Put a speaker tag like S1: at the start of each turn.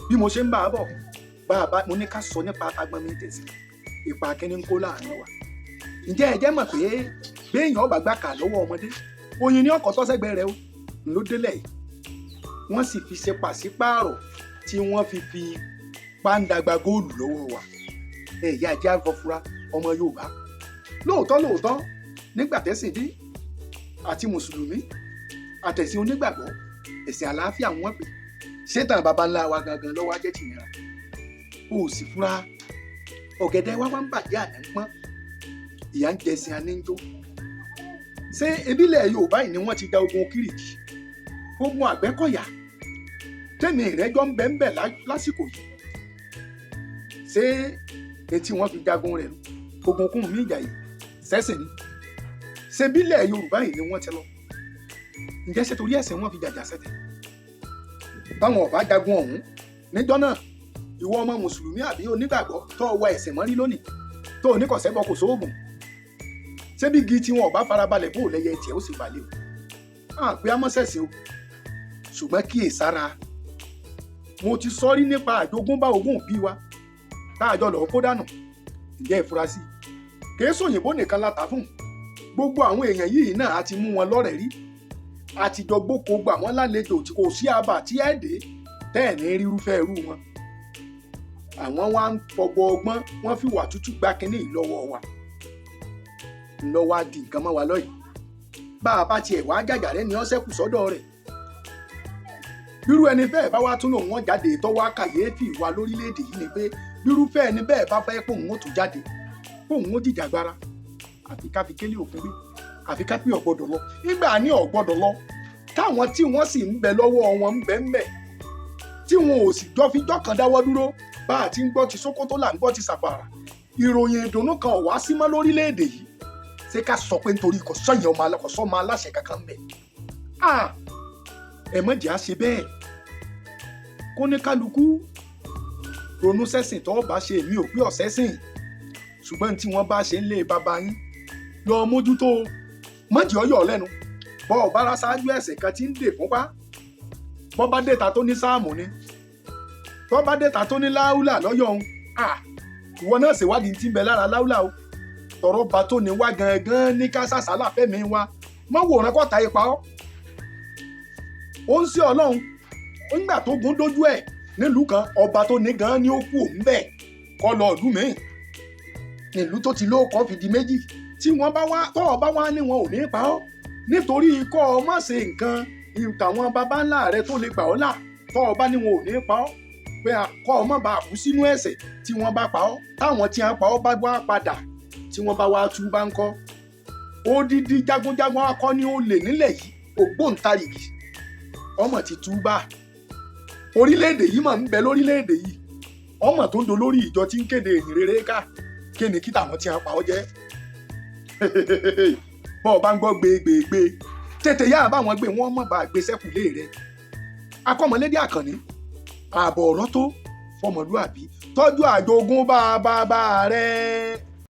S1: Bí mo ṣe ń bá a bọ̀, bá a bá mo ní ká sọ nípa agbọnmi tẹ̀sí, ipa kínní ń kó láàrin wa. Ǹjẹ́ ẹ jẹ́ mọ̀ pé béèyàn ọba gbà kà lọ́wọ́ ọmọdé, oyin ní ọkọ̀ tọ́sẹ̀gbẹ́ rẹ o ló délẹ̀ yìí. Wọ́n sì fi ṣe pàṣípààrọ̀ tí wọ́n fi fi pàǹdàgbà góòlù lọ́wọ́ wa. Ẹ̀yà ajá fọfura ọmọ Yorùbá. Lóòótọ́ lóòótọ́, nígbà tẹ́sìn dé, àti mùsùlùmí àtẹ̀sìn onígbàgbọ́, ẹ̀sìn àlàáfíà wọ́n pè. Ṣétàn baba ńlá wa gangan lọ́wọ́ ajẹ́ tìnira o ò sì fura. Ọ̀gẹ̀dẹ̀ wa wá ń bàjẹ́, àná ń pọ́n, ìyà ń jẹsìn aníjó. Ṣé ebílẹ̀ Yorùbá yìí ni wọ́n ti ja ogun Kírìjì, ogun Àgbẹ̀kọ̀yà, tẹ́mi ìrẹ́jọ́ ń bẹ ń bẹ lásìkò yìí? Ṣé etí wọn fi jagun rẹ̀ ogun kún mi ìjà yìí sẹ́sìn ni? Ṣé bílẹ̀ Yorùbá yìí ni wọ́n ti lọ? Ǹjẹ́ ṣé torí ẹ̀sìn wọn fi jàjà sẹ́tẹ̀? Báwọn ọba jagun ọ̀hún níjọ́ náà, ìwọ ọmọ mùsùlùmí àbí onígbàgbọ́ tó wọ ẹ̀sìn mọ́rí lónìí, tó ní kò sẹ́bọ kò sóògùn, ṣé bí igi tí wọn ọba farabalẹ̀ bó lẹ́yẹ tiẹ̀ ó sì balẹ̀ o? Àpé amọ́sẹ̀sìn o, ṣùgbọ́n kíyèsára. Mo ti sọrí nípa àjogúnbá ogún òbí wa tá a jọ lọ́ọ́ kó dànù. Ǹjẹ́ ìfurasí kìí sòyìnbó nìkan la tà fún. Gbogbo àwọn èèyàn yìí náà a ti mú wọn lọ́rẹ̀ẹ́ rí, àtijọ́ gbóko gbà wọ́n lálejò tí kò sí àbà tí ẹ̀ dé tẹ́ ẹ̀ ní rírúfẹ́ irú wọn. Àwọn wa ń fọgbọ́ ọgbọ́n, wọ́n fi wà tútù gbá kínní yìí lọ́wọ́ wa, ńlọ́wọ́ á di nǹkan mọ́ wa lọ́yìí. Bá a bá tiẹ̀ wá jàjà rẹ ni ọ́ sẹ́kù sọ́dọ̀ rẹ̀. Bírú ẹni bẹ́ẹ̀ bá wá tún lòun wọ́n jáde, tó wá kàyéfì wa lórílẹ̀‐èdè yìí ni pé bírúfẹ́ ẹni bẹ́ẹ̀ bá fẹ́ pòun ó tún jáde, pòun ó jìjàgbara, àfi ká fi kélé òfin gbé, àfi ká pé ọ̀gbọ́dọ̀ lọ. Nígbà ní ọ̀gbọ́dọ̀ lọ, táwọn tí wọ́n sì ń bẹ lọ́wọ́ wọn ń bẹ ń bẹ, tí wọn ò sì jọ fi jọ́ kan dáwọ́ dúró. Bá a ti ń gbọ́ ti Sókótó là ń gbọ́ ti Sàfàrà. Ìròyìn ìdùnnú kan ò wá sí mọ́ lórílẹ̀‐èdè yìí. Ṣé ká sọ pé nítorí kò sọ̀yìn ọmọ kò sọ́mọ aláṣẹ kankan ń bẹ? Ẹ má jẹ́ á ṣe bẹ́ẹ̀. Kó ní kálukú ronú sẹ́sìn tó bá ṣe. Èmi ò pé ọ̀sẹ́sìn, ṣùgbọ́n tí wọ́n bá ṣe ń lé bàbá yín lọ mójútó, má jẹ́ ó yọ̀ ọ́ lẹ́nu bọ́ ọ bá ṣáájú ẹ̀sìn kan tí ń dè fúnpá, bọ́ bá déta tó ní sáàmù ni, bọ́ bá déta tó ní láúlà lọ́yọ̀ òun. Ìwọ náà ṣèwádìí tí ń bẹ lára láúlà o. Tọrọ bá tó ní wá gangan ní ká sàṣàlà fẹ́mi wa mọ́ wòran kọ́ta ipa ọ́. Ó ń sí Ọlọ́run nígbà tó gún dójú ẹ̀ nílùú kan, ọba tó ní gan ni ó kú òun bẹ́ẹ̀ kọ́ lọ ìlú míì, nílùú tó ti lóòkọ́ fi di méjì. Tí wọ́n bá wá tọ́ ọ bá wá ní wọn ò ní pa ọ́ nítorí kọ́ ọ má ṣe nǹkan ìtàwọn baba ńlá rẹ tó lè gbà ọ́ là, tọ́ ọ bá ní wọn ò ní pa ọ́ pé kọ́ ọ má bàa kú sínú ẹ̀ṣẹ̀, tí wọ́n bá pa ọ́, táwọn tí wọ́n pa ọ́ bá wá padà, tí wọ́n bá wá tú bá ń kọ́ odidi jagunjagun akọni olè nílẹ̀ yìí, ògbóǹtarìgì ọmọ ti tú bá orílẹ̀-èdè yìí mà ń bẹ lórílẹ̀-èdè yìí, ọmọ tó ń dolórí ìjọ tí ń kéde ìyìn rere ká. Kí ni kí tàwọn tí wọ́n pa ọ́ jẹ́? Bọ́ ọ bá ń gbọ́ gbégbégbé, tètè yá báwọn gbé wọn mọ̀ bá gbé sẹ́kùlé rẹ̀. Akọ́mọlédè Àkànní, ààbọ̀ ọ̀rọ̀ tó fọmọlúàbí, tọ́jú àjogún bá bàbá rẹ̀.